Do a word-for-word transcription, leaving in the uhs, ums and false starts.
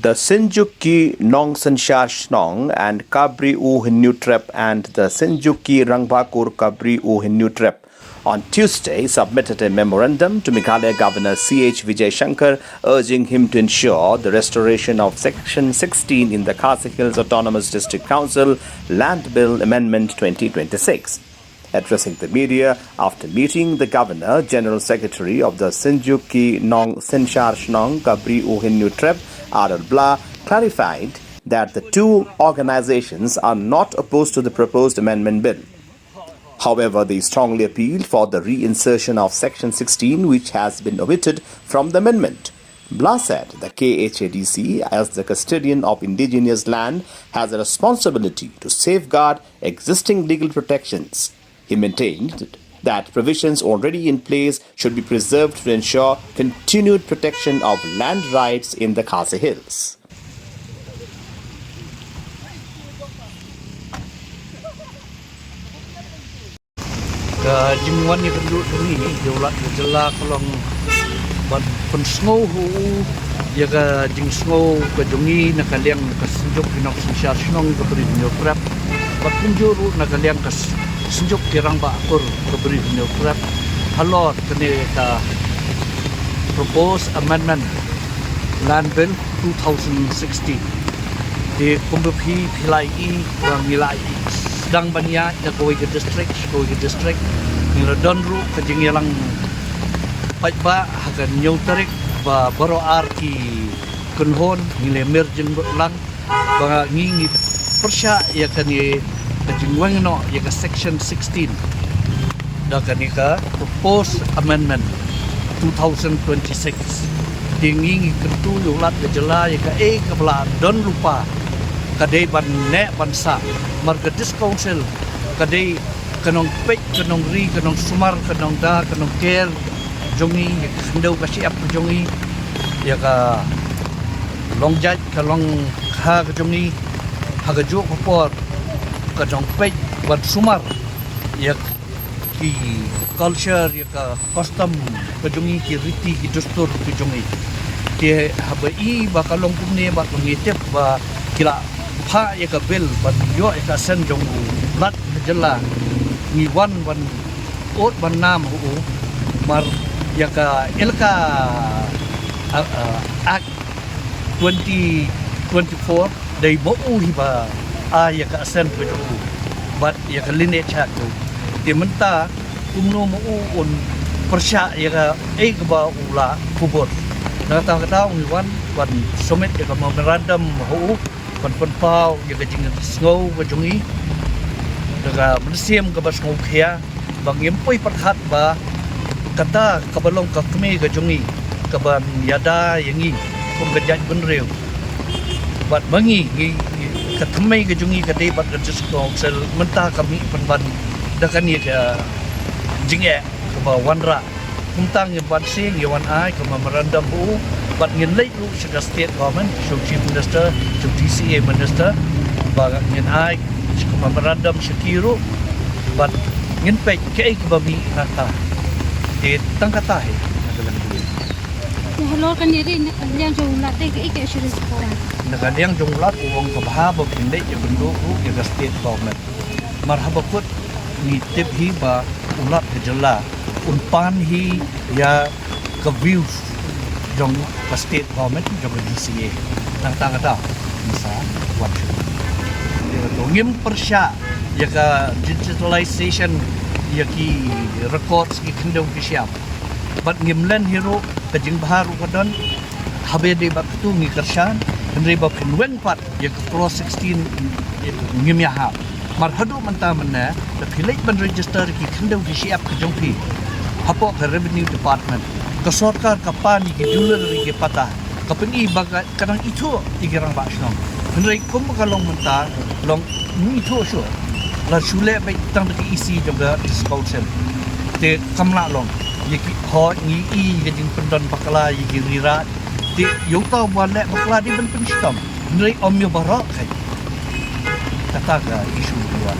The Synjuk Ki Nongsynshar Shnong and Kabri U Hynñiewtrep and the Synjuk Ki Rangbah Kur Kabri U Hynñiewtrep on Tuesday submitted a memorandum to Meghalaya Governor C H Vijay Shankar, urging him to ensure the restoration of Section sixteen in the Khasi Hills Autonomous District Council Land Bill Amendment twenty twenty-six. Addressing the media after meeting, the Governor, General Secretary of the Synjuk Ki Nongsynshar Shnong Kabri U Hynñiewtrep, R L Blah, clarified that the two organizations are not opposed to the proposed amendment bill. However, they strongly appealed for the reinsertion of Section sixteen, which has been omitted from the amendment. Blah said the K H A D C, as the custodian of indigenous land, has a responsibility to safeguard existing legal protections. He maintained that provisions already in place should be preserved to ensure continued protection of land rights in the Khasi Hills. Ka jingwan ïakynduh jong ngi ïa u Lat ka jylla ka long ban pynsngew ha u ïa ka jingsngew ka jong ngi na ka liang ka Synjuk Ki Nongsynshar Shnong Kabri U Hynñiewtrep, bad kumjuh ruh na ka liang ka Synjuk Ki Rangbah Kur Kabri U Hynñiewtrep halor kane ka Proposed Amendment Land Bill two thousand sixteen. Te kumba phi, phi la ïohi ba ngi la ïohi sdang ban ïaid na kawei ka district sha kawei ka district. Ngi la don ruh ka jingïalang paidbah ha ka hynñiew tarik ba baroh ar ki kynhun ngi la mer jingmut lang ba ngi, ngi pyrshah ïa kane ka jingweng noh ïa ka Section sixteen da kane ka Proposed Amendment two thousand twenty-six. Te ngi, ngi kyntu ïa u Lat ka jylla ïa kaei kaba la don lypa ka dei ban neh ban sah. Mar ka District Council ka dei ka nongpeit, ka nongri, ka nongsumar, ka nongda, ka nongker jong ngi, ïa ka khyndew ka shyiap ka jong ngi, ïa ka longjait ka longkha ka jong ngi. Ha kajuh ka por ka nongpeit ban sumar ïa ki culture, ïa ka custom ka jong ngi, ki riti ki dustur ki jong ngi. Te haba i ba ka long kumne bad ba ngi tip ba ki la phah ïa ka bill ban ïoh ïa ka assent jong u Lat ka jylla, ngi wan ban ud ban nam ha u. Mar ïa ka Elaka, ah, ah, Act twenty twenty-four dei ma u hi ba ai ïa ka assent ka jong u bad ïa ka lineage ha u. Te mynta kumno ma u un pyrshah ïa kaei kaba u la kubur. Na kata kata u ngi wan ban submit ïa ka memorandum ha u ban pynpaw ïa ka jingsngew ka jong ngi da ka mynsiem kaba sngewkhia ba ngim poi pyrkhat ba kata kaba long ka kmie ka jong ngi kaban ïada ïa ngi kum ka jaitbynriew. Bad ma ngi, ngi, ngi, ka thymmei ka jong ngi ka dei bad ka District Council mynta ka mih pynban da kane ka jingeh kaba wanrah. Kumta ngin wan sha, ngin wan ai ka memorandum ha u bad ngin leit ruh sha ka State Government, sha u Chief Minister, sha u D C A Minister, ba ngin ai sha ka memorandum sha ki ruh bad ngin peit kaei kaba mih nangta. Te tang kata hi. Te halor kane ri na ka liang jong u Lat te kaei ka assurance ka wan? Na ka liang jong u Lat u ong ka bha ba phin leit ïakynduh ruh ïa ka State Government. Mar haba kut ngi tip hi ba u Lat ka jylla un pan hi ïa ka views jong ka State Government, jong ka D C A. Nangta kata ngi sa wan shuh. Ïa ka to ngim pyrshah ïa ka digitalization ïa ki records ki khyndew ki shyiap. Bad ngim len hi ruh, ka jingbha ruh ka don. Haba dei bad katu ngi kyrshan, hynrei ba phin weng pat ïa ka clause sixteen ngim ïahap. Mar haduh mynta mynne, lada phi leit ban register ki khyndew ki shyiap ka jong phi hapoh ka Revenue Department, ka sorkar ka pan ïa ki jewellery ki pata, ka pyni ba ka, ka dang ithuh ïa ki rangbah shnong. Hynrei kumba ka long mynta, long ym ithuh shuh. La shu leh beit tang da ka E C jong ka District Council. Te kam lah long ïa ki, hooid ngi i ïa ka jingpyndon bakla ïa ki rira. Te ïa uta uba leh bakla dei ban pynshitom. Hynrei ym ïa baroh kheit. Kata ka issue uba wan.